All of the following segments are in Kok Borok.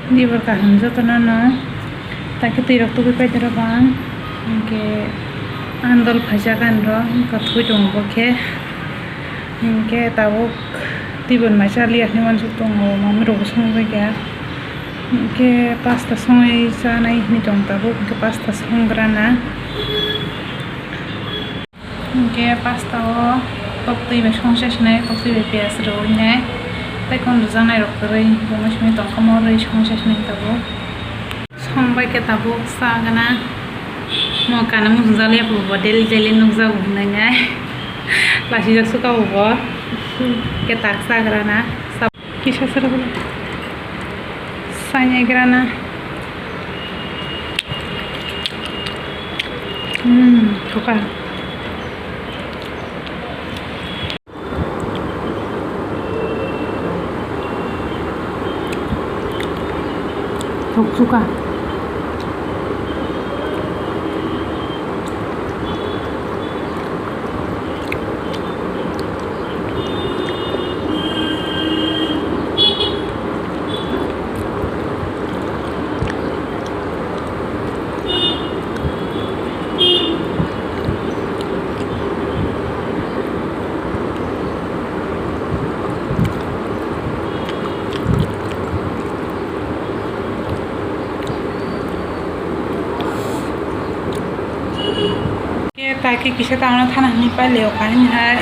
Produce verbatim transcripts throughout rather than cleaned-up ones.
Dibor kaham jotono no, ta khe twi rok tugui paide rw bang, hinkhe andol phaijak ani rw, wngkha thwi tongo bo khe, hinkhe tabuk twi bo mai cha liya hinwi uansuk tongo, mami rok bo songwi bai kha, hinkhe pasta songwi chanai hinwi tongo tabuk, hinkhe pasta songgrana. Hinkhe pasta o toktwi bai songsa sinai, toktwi bai piyaj rwui nai, tei kon rwjaknai rok kwrwi, bo mui simi tongkha mo rwui songsa sinai tabuk. Song bai khe tabuk sa gana, mo kana muchung jak liya phubo daily daily nukjago hinwi nai, lasijak suka bo, khe tak sa grana. Kisa sara bolo. Sanya grana. Hmm, suka. Tuk suka. Khe ta khe kisa tangna thana hwnwi pailio, kahini hai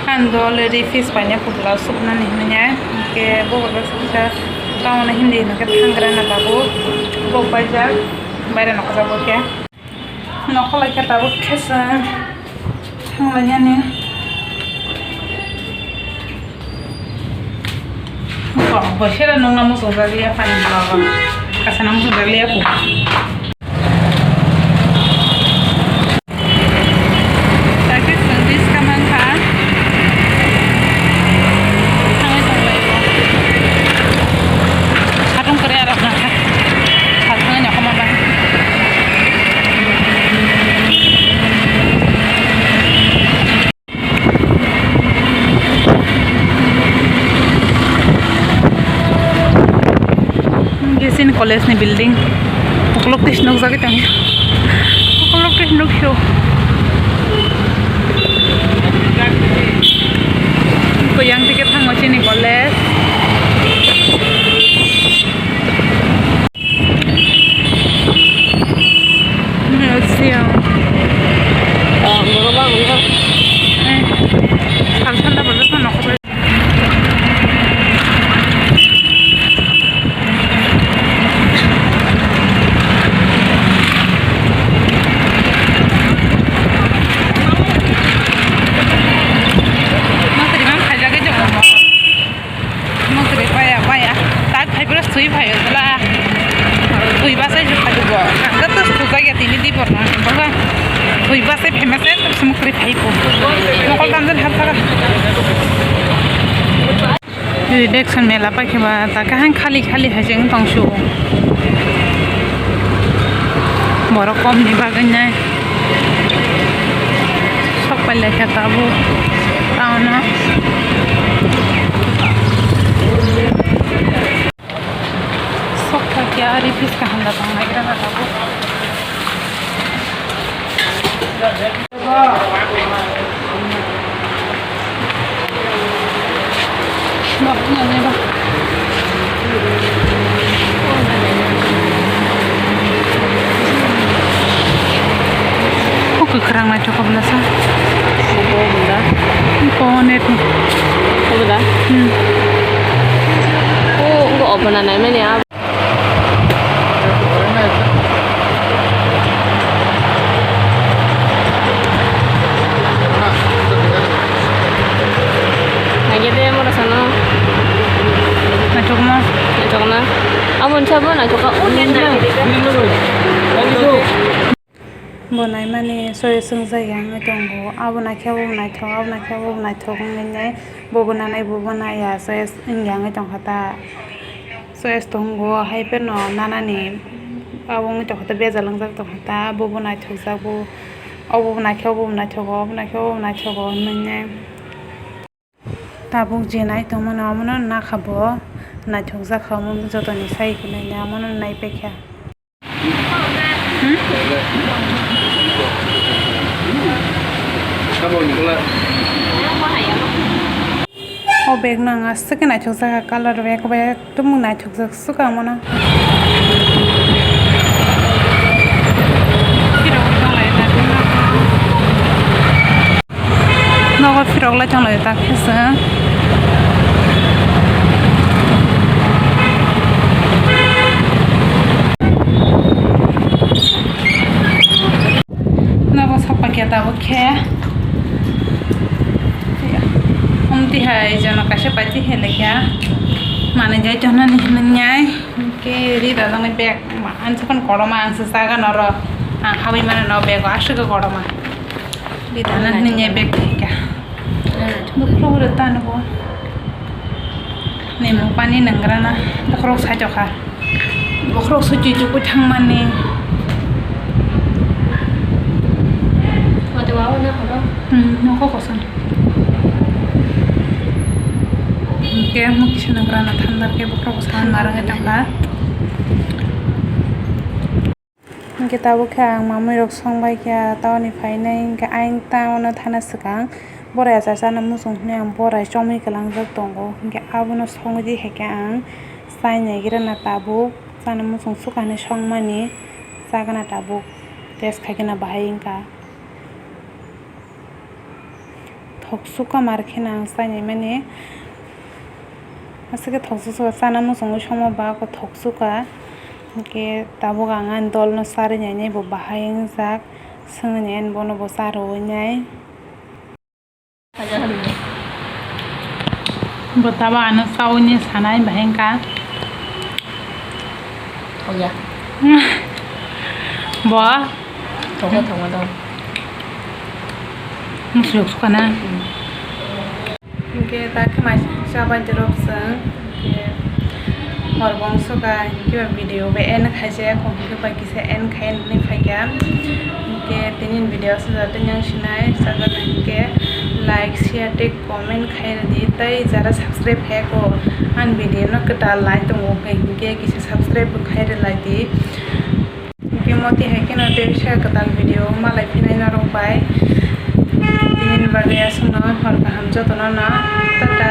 ang dol ri fish paina putla suknani hwnwi nai. Khe bo bo kisa tangna hindi hwnwi khe thangrana tabuk bok paijak baira nokjagwi khe. Nokholai khe tabuk khe chwng thanglainani. Bo sera nungna muchungjak liya phani baba. Kasana muchungjak liya kho. Tabuk chwng risk ka mankha. Thangwi tonglaio. Khatung kwrwi arok nangkha. Khatung nokho ma ba. Hwnkhe chini college ni building ukulok twi se nukjagwi tongkha. Ukulok twi se nukphio. Kuyang twi khe thango chini college. Siyang. Sal sanda bo joto nokho bai. Mwswrwi man khaijagwi tongo. Mwswrwi paya paya. Tak phai phuru swi phaio bwla. Swi bwsai se phaio bo. Ang khe to sujak ya tini di borno. Bwla swi bwsai phaima se to mwswrwi phai bo. Mokol tamjani hapsaka. Redaction mela paikhe ba ta kaham khali khali hai se wng tong su. Borok kom ni bagwi nai. Sok pailai kha tabuk town o. Sok paikha ari pis kaham da tong nai gra na tabuk. O kwkhwrang naithok kha bwlasa. Bo bwla. Bo net. Bo bwla. Hmm. O, o, obo na naimani a. Naikhe de mora sano. Naithokma. Naithokna. Abo nsa bo naithokma. Bo naimani soyo swngjak ya wngwi tongo. Abo naikhe abo naithok, abo naikhe abo naithok wngwi nai. Bobo nanai, bobo naiya, soyo wngya wngwi tongkha ta. Choice tongo, hai phano nanani abo wngwi tongkha ta, bejal wngjak tongkha ta, bobo naithokjak bo, obo bo naikhe obo bo naithogo, obo naikhe obo bo naithogo hinwi. Tabuk je nai tongmano omono nakha bo, Naithokjak kha omo jotoni sai hinwi amo no naipaikha. O bag no ang aswk khe naithokjak kha, colour bag bai ekdom naithokjak swkang mano. Nogo phirok lai tong lai tak khe se. Nogo sokpakya tabuk khe. Omtwi hai jono kaisa paiti hai laikha. Manwi jai tonani hinwi nyai. Hwnkhe ri rajak nai bag ma-, ansa phano kotorma ang se jaga noro. Ang habwi mano no bag o aswk kotorma. Ri rajak nai hinwi nyai bag thika. Buphuru tano bo. Ni mo pani nanggrana bokhorok sai tokha. Bokhorok sui twi tubui thangmani. Wawa na horo? Hmm, nokho koson. Hwnkhe mo kisa nanggrana thandar khe bokhorok sa narwgwi tongkha. Hwnkhe tabuk khe ang mamui rok song bai kha, taoni phainai hwnkhe ayang tamo no thana swkang borai achar chana muchung hinwi ang borai chomwi kwlangjak tongo, hwnkhe abono songwi di hai khe ang chai naigrana tabuk chana muchung swkang hinwi songmani chagana tabuk test khai kheno bahai wngkha. Thok sukha mar kheno ang chai nai mani. Aswk khe thok sukha chana muchungwi songma ba khe thok sukha. Hwnkhe tabuk ang ani dolno charwi nainai bo bahai wngjak. Swngwi nai ani bono bo charwi nai. Bo tabuk ano chawi ni sanai bahai wngkha. Thokya. Bo. Thokya, thokma dong. Musi rok sukha na. Hmm. Hwnkhe ta khe mai chabai dorok chwng. Hwnkhe hor bong sukha, hwnkhe ba video bai end khaijak, hwnkhe ba kisa end khai nini phaikha. Hwnkhe tini video aswk jatwi nang sinai, sajak hwnkhe like, share tei comment khai rwdi. Tai jara subscribe khai kho, ani video no kwtal nai tongo hwnkhe, hwnkhe kisa subscribe bo khai rwlai di. Hwnkhe moti hai kheno teisa kwtal video malai phinai norok bai. Tini bagwi aswkno hor kaham jotono no. Tata.